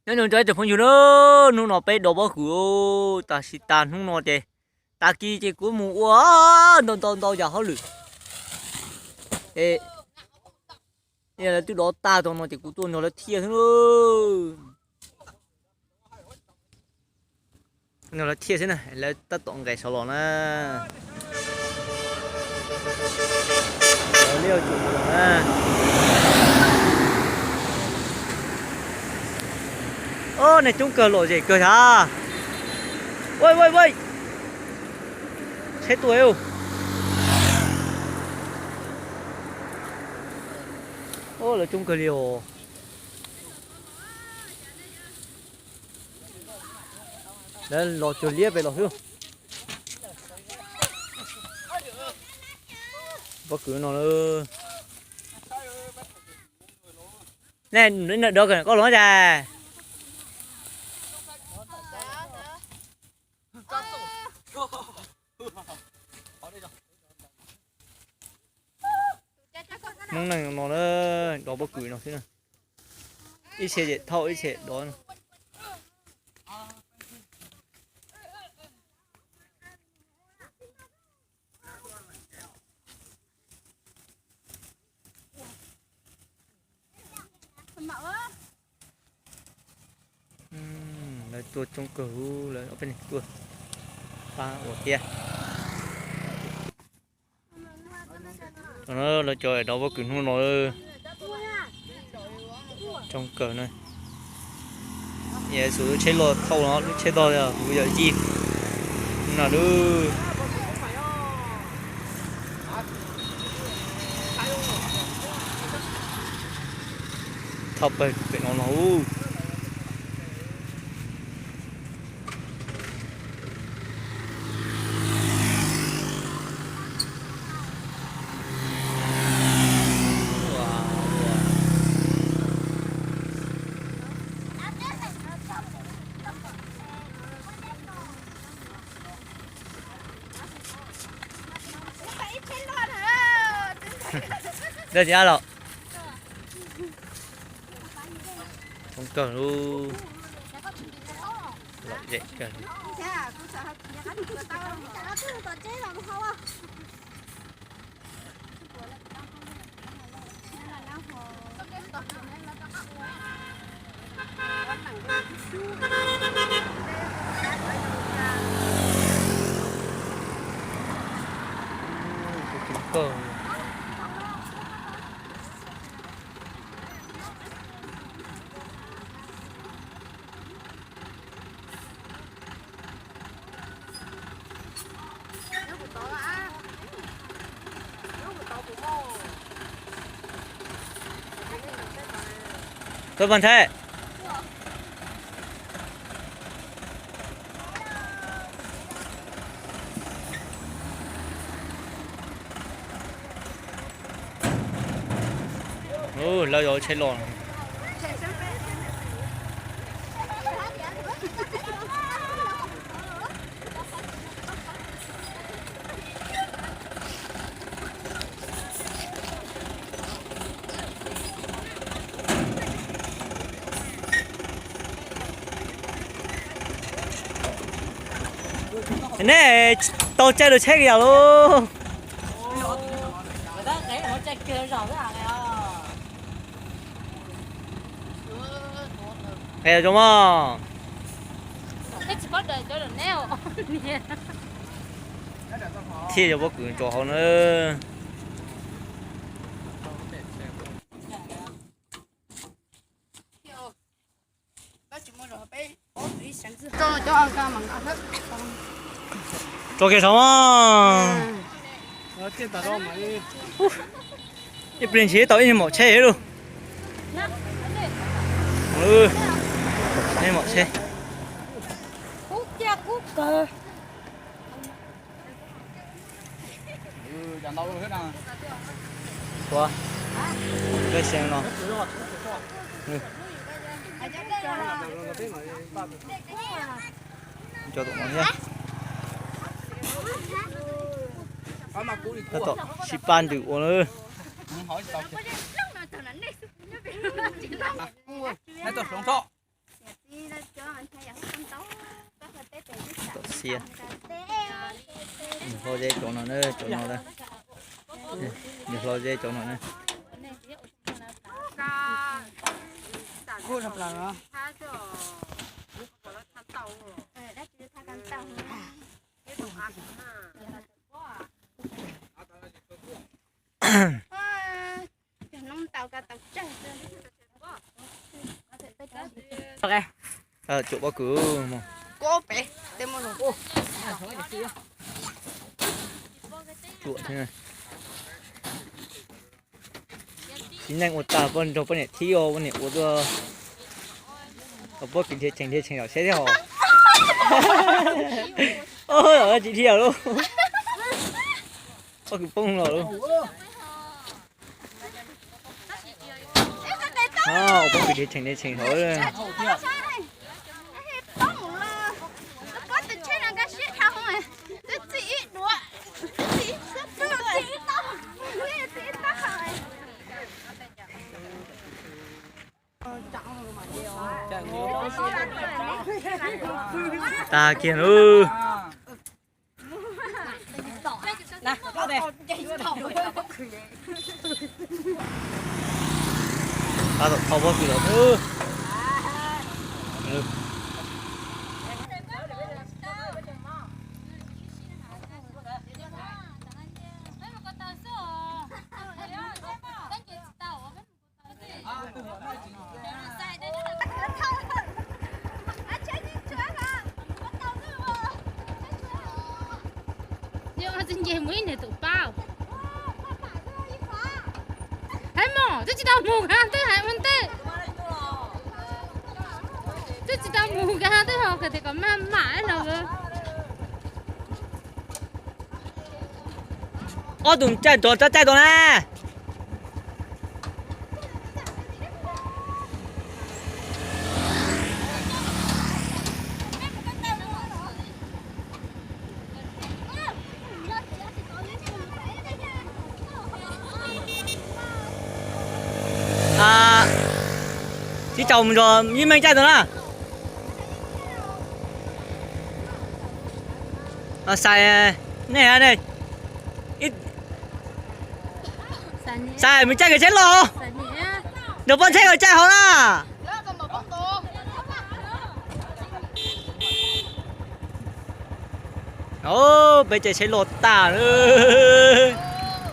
Nyob zoo cov ib tsoom phooj ywg na, hnub no peb dov pob kws, tam sim tas hnub no ces tag kis ces kuv mus ua ntau ntau ntau yam hauj lwm es lawv twb dov tag tau no ces kuv tuaj nrog lawv thiaj xwb. Nrog lawv thiaj xwb na, lawv tab tom nqes saud los na. Lawv liaj tsuas los na. Ob, neeg coob kawg, lom zem kawg thiab. Ua ua ua, tsheb tuaj. Ob, lawv coob kawg li os. Lawv los cuag liab pem los xwb. Pob kws no lawm. Nej, dov koj los cas? Hmoob neej no na, dov pob kws no xwb na. Ib txhia ces thauj ib txhia dov no. Lawv tuaj coob kawg, lawv ob peb neeg tuaj pab ua thiab. Lawv cov dov pob kws hnub no coob kawg na. Xub lub tsheb loj thauj no, lub tsheb tog kuv yawm yij no lub thauj pawg pem no no. Dab tsi los? Coob kawg lub, lom zem kawg. Tuaj pab nthe. Lawv yuav tsheb los. Nej tau caij dua tsheb kiag lauj. Qia zoo mog. Thiaj yuav pob kws tso hauv na. Tso kiag saud mog. Ib pliag ntshiv tau ib niag maum tsheb lawm. Ib maum tsheb. Ua, peb xees no. Cov tom no thiab. Tab tom sib pab ntws ua na. Nws hlo ze cov no na, cov no na. Nws hlo ze cov no na. Tsuam pob kws mog. Tsuam thiab. Txiv neej ua tag poj nrog poj niam thib ua, poj niam ua tuaj. Pob kws dhia tshee dhia tshee yom, seb thiab hos. Tsis dhia lauj. Pob kws poob los lauj. Pob kws dhia tshee dhia tshee hauv. Tag kiag lauj. Tab tom thau pob kws los. Nce mus ib niag tus pab. Hais mos, twb tsis tau mus kag twb hais ua ntej. Twb tsis tau mus kag twb ho tias kom maj mam no. Ob tug caij tod, tso caij tod na. Tsis tau mus zos ib meej caij tod na. Xais, nej, xais mus caij kev tsheb los, nrog poj ntxheb kev caij hauv na. Peb caij tsheb loj tas,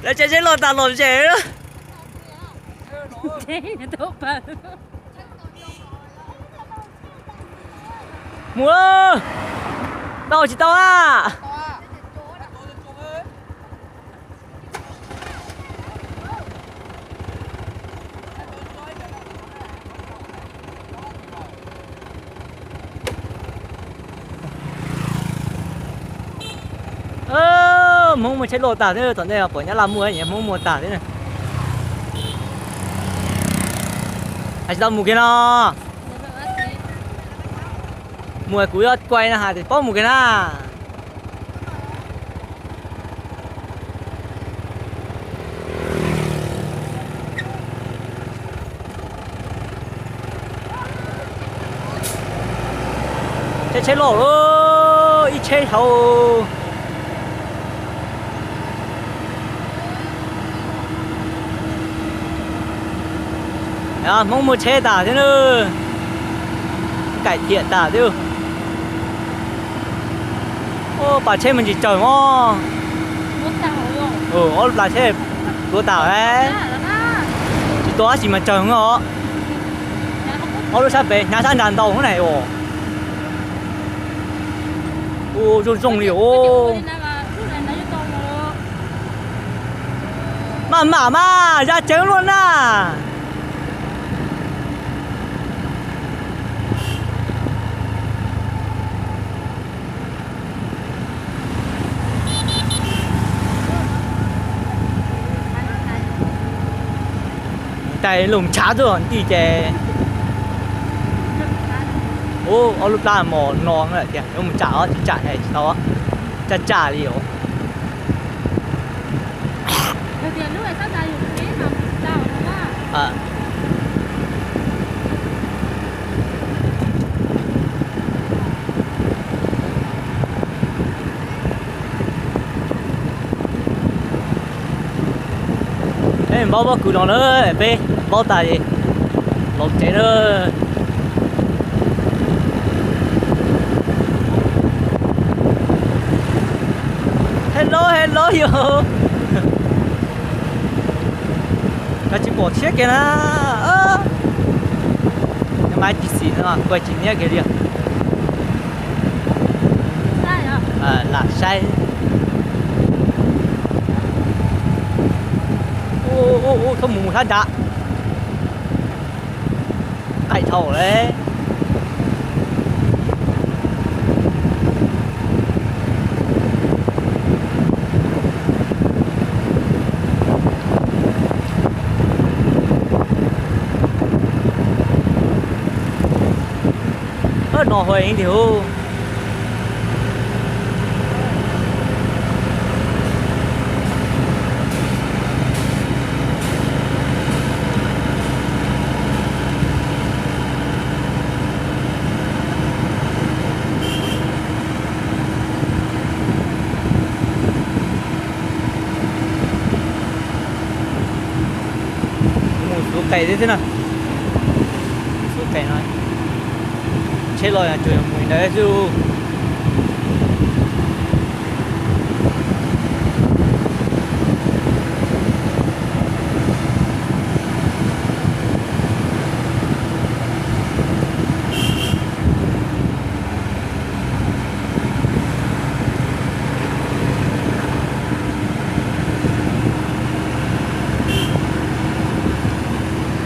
lawv caij tsheb loj tas los ze. Mus, tau tsis tau a? Hmoob muaj tsheb loj tag thiab, tom ntej puas Nyab Laj muaj, Hmoob muaj tag thiab. Hais tsis tau mus kiag no. Mus kuv yuav kuai no has tias paub mus kiag na. Tsheb, tsheb loj, ib tsheb hauv. Hmoob muaj tsheb tas thiab na, cải thiện tas thiab. Pas tsheb mas tsis tsawg mog. Ob lub pas tsheb tuav tas, tsis tuav tab sis mas tsawg os. Ob lub sab pem hnyav sab nrag ntau na os. Ua zoo zoo li os. Maj mam mas ya tseev luaj na. Tais lub tshav tuaj ntij ces, ub, ob lub plab mos no lawm tiag, yuav mus tsam os, tsis tsam tsis tau, tsam tsam li os. Npaub pob kws no na, peb npaub tas li, los tsev na. Hello, hello yog. Koj tsis pom siab kiag na. Mas tsis xim no, kuj tsis niab kiag li. Lam saib. Ub, mus sab nrad. Qaij dhau lawm. No hua ib ntwg. Mus xuv qes thiab xwb na. Xuv qes no, tsheb los tsuas yog mus li ntawd xwb.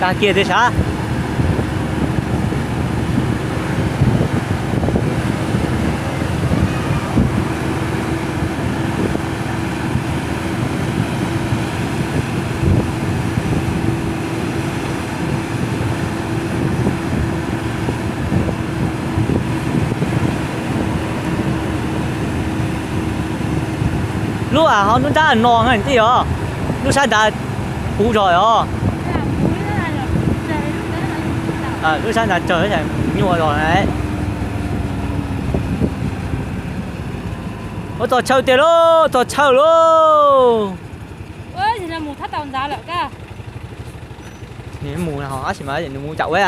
Tag kiag tiag sav. Lub a ho lub nrab no na tij os, lub sab nrad puv zog os. Lub sab nrad tsawg nyuaj zog na. Ua txog chaw tiag lauj, txog chaw lauj. Nws mus tab sis mas nws mus cam ua.